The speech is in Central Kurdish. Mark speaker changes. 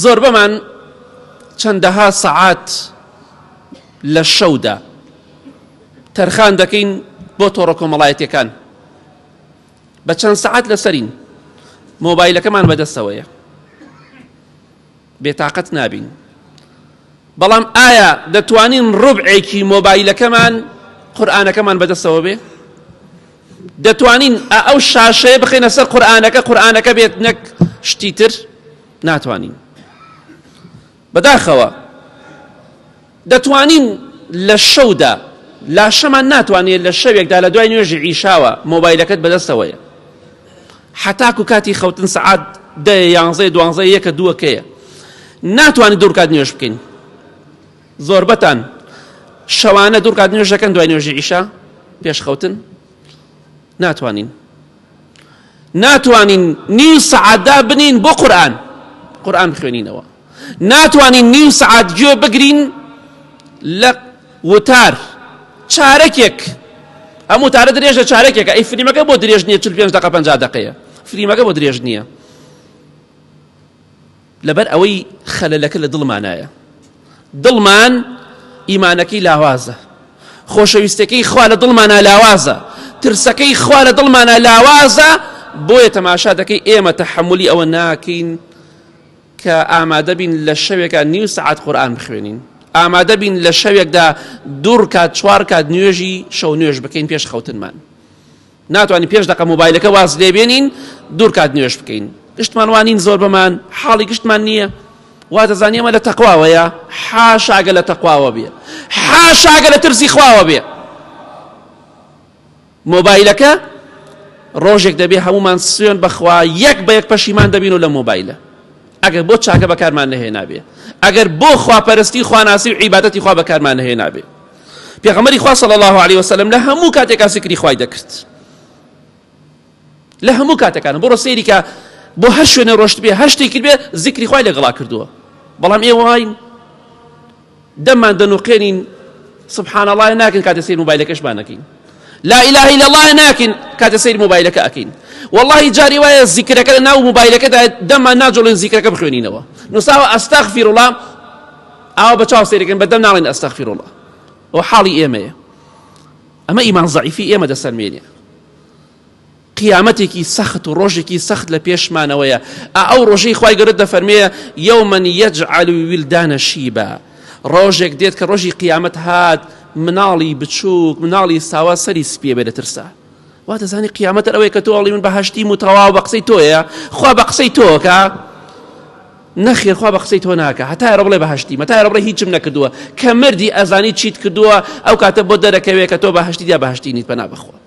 Speaker 1: زۆربەمان چەندەها سەعات لە شەودا تەرخان دەکەین بۆ تۆڕە کۆمەڵایەتیەکان بە چەند سەعات لەسەرین مۆبایلەکەمان بەدەستەوەیە بێتاقەت نابین بەڵام ئایا دەتوانین ڕوبعێکی مۆبایلەکەمان قورئانەکەمان بەدەستەوە بێ دەتوانین ئەو شاشەیە بخەینە سەر قورئانەکە قورئانەکە بێت نەک شتی تر ناتوانین بەداخەوە دەتوانین لە شەودا لاشەمان ناتوانێت لە شەوێکدا لە دوای نوێژی عیشاوە مۆبایلەکەت بەدەستەوەیە حتاکو کاتی خەوتن سەعات دە یانزەی دوانزە یەکە دووەکەیە ناتوانین دوورکات نوێژ بکەین زۆربەتان شەوانە دوورکات نوێژ دەکەن دوای نوێژی عیشا پێش خەوتن ناتوانین ناتوانین نیو سەعات دابنین بۆ قورئان قورئان بخوێنینەوە ناتوانین نیو سەعات گوێ بگرین لە وتار چارەکێک ئەم وتارە درێژە چارەکێکە ئەی فلیمەکە بۆ درێژ نییە 45 دقە 50 دقەیە فلیمەکە بۆ درێژ نییە لەبەر ئەوەی خەلەلەکە لە دڵمانایە دڵمان ئیمانەکەی لاوازە خۆشەویستەکەی خوا لە دڵمانە لاوازە ترسەکەی خوا لە دڵمانە لاوازە بۆیە تەماشا دەکەی ئێمە تەحملی ئەوە ناکەین کە ئامادە بین لە شەوێکا نیو سەعات قورئان بخوێنین ئامادە بین لە شەوێکدا دوو کات چوار کات نوێژی شەو نوێژ بکەین پێش خەوتنمان ناتوانین پێش دەقە مۆبایلەکە واز لێ بێنین دوور کات نوێژ بکەین گشتمان وانین زۆر بەمان حاڵی گشتمان نییە وا دەزانی ئەمە لە تەقواوەیە حاشاگە لە تەقواوە بێ حاشاگە لە ترسی خواوە بێ مۆبایلەکە ڕۆژێک دەبێ هەمومان سوێن بەخوا یەک بە یەک پەشیمان دەبین و لە مۆبایلە ئەگەر بۆ چاکە بەکارمان نەهێنابێ ئەگەر بۆ خواپەرستی خواناسی و عیبادەتی خوا بەکارمان نەهێنابێ پێغەمبەری خوا صلی الله علیه وسلم لە هەموو کاتێکا زیکری خوای دەکرد لە هەموو کاتەکان بڕۆ سەیری کە بۆ هەر شوێنێ ڕۆشت بێ هەر شتێکی بێ زیکری خوای لەگەڵا کردووە بەڵام ئێوە واین دەممان دەنوقێنین سبحان الله ناکەین کاتێ سەیر مۆبایلەکەشمان نەکەین لا إله إلا الله ناکەین کاتێ سەیر مۆبایلەکە ئەکەین والله جاری وایە زیکرەکە لە ناو مۆبایلەکەدا دەممان ناجۆڵین زیکرەکە بخوێنینەوە نووساوە ئەستەغفیر الله ئاوا بە چاو سەیرەکەن بە دەم ناڵێن ئەستەغفیر الله ئەو حاڵی ئێمەیە ئەمە ئیمان زەعیفی ئێمە دەسەلمێنێ قیامەتێکی سەخت و ڕۆژێکی سەخت لە پێشمانەوەیە ئا ئەو ڕۆژەی خوای گەورە دەفەرمێ یوما یجعل الولدان شیبا ڕۆژێک دێت کە ڕۆژی قیامەت هات مناڵی بچووک مناڵی ساوا سەری سپیە بێ لە ترسا وا دەزانی قیامەت ئەوەیە کە تۆ ئەڵی من بەهەشتیم و تەواو بە قسەی تۆیە خوا بە قسەی تۆکە نەخێر خوا بە قسەی تۆ ناکە هەتا ئێرە بڵێ بەهەشتیم هەتا ئێرە بڵێ هیچم نەکردووە کە مردی ئەزانی چیت کردووە ئەو کاتە بۆ دەرەکەوێ کە تۆ بەهەشتی یا بەهەشتی نیت پەنا بەخوا.